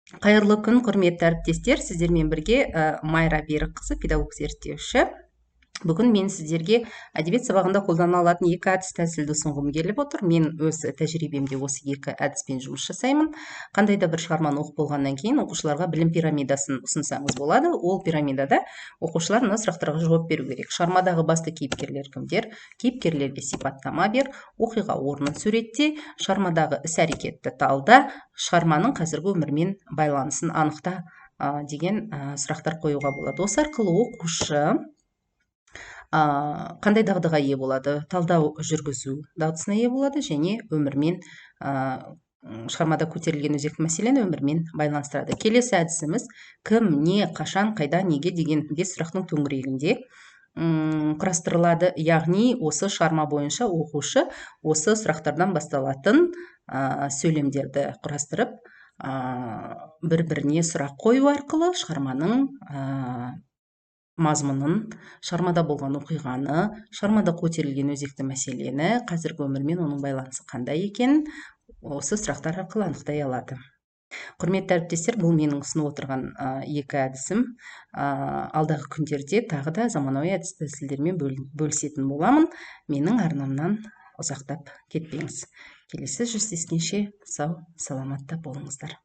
Қайырлы күн, құрметті әріптестер! Сіздермен бірге Майра Берікқызы, педагог зерттеуші. Бүгін мен сіздерге әдебиет сабағында қолдана алатын екі әдіс тәсілді ұсынғым келіп отыр. Мен өз тәжірибемде осы екі әдіспен жұмыс жасаймын. Қандай да бір шығарманы оқып болғаннан кейін оқушыларға білім пирамидасын ұсынсаңыз болады. Ол пирамидада оқушылар мына сұрақтарға жауап беру керек: шығармадағы басты кейіпкерлер кімдер, кейіпкерлерге сипаттама бер, оқиға орнын суретте, шығармадағы іс әрекетті талда, шығарманың қазіргі өмірмен байланысын анықта деген сұрақтар қоюға болады. Осы арқылы оқушы қандай дағдыға ие болады? Талдау жүргізу дағдысына ие болады және өмірмен, шығармада көтерілген өзекті мәселені өмірмен байланыстырады. Келесі әдісіміз кім, не, қашан, қайда, неге деген бес сұрақтың төңірегінде құрастырылады. Яғни осы шығарма бойынша оқушы осы сұрақтардан басталатын сөйлемдерді құрастырып, бір біріне сұрақ қою арқылы шығарманың мазмұнын, шығармада болған оқиғаны, шығармада көтерілген өзекті мәселені, қазіргі өмірмен оның байланысы қандай екенін осы сұрақтар арқылы анықтай алады. Құрметті әріптестер, бұл менің ұсынып отырған екі әдісім. Алдағы күндерде тағы да заманауи әдіс тәсілдермен бөлісетін боламын. Менің арнамнан ұзақтап кетпеңіз. Келесі жүздескенше сау саламатта болыңыздар.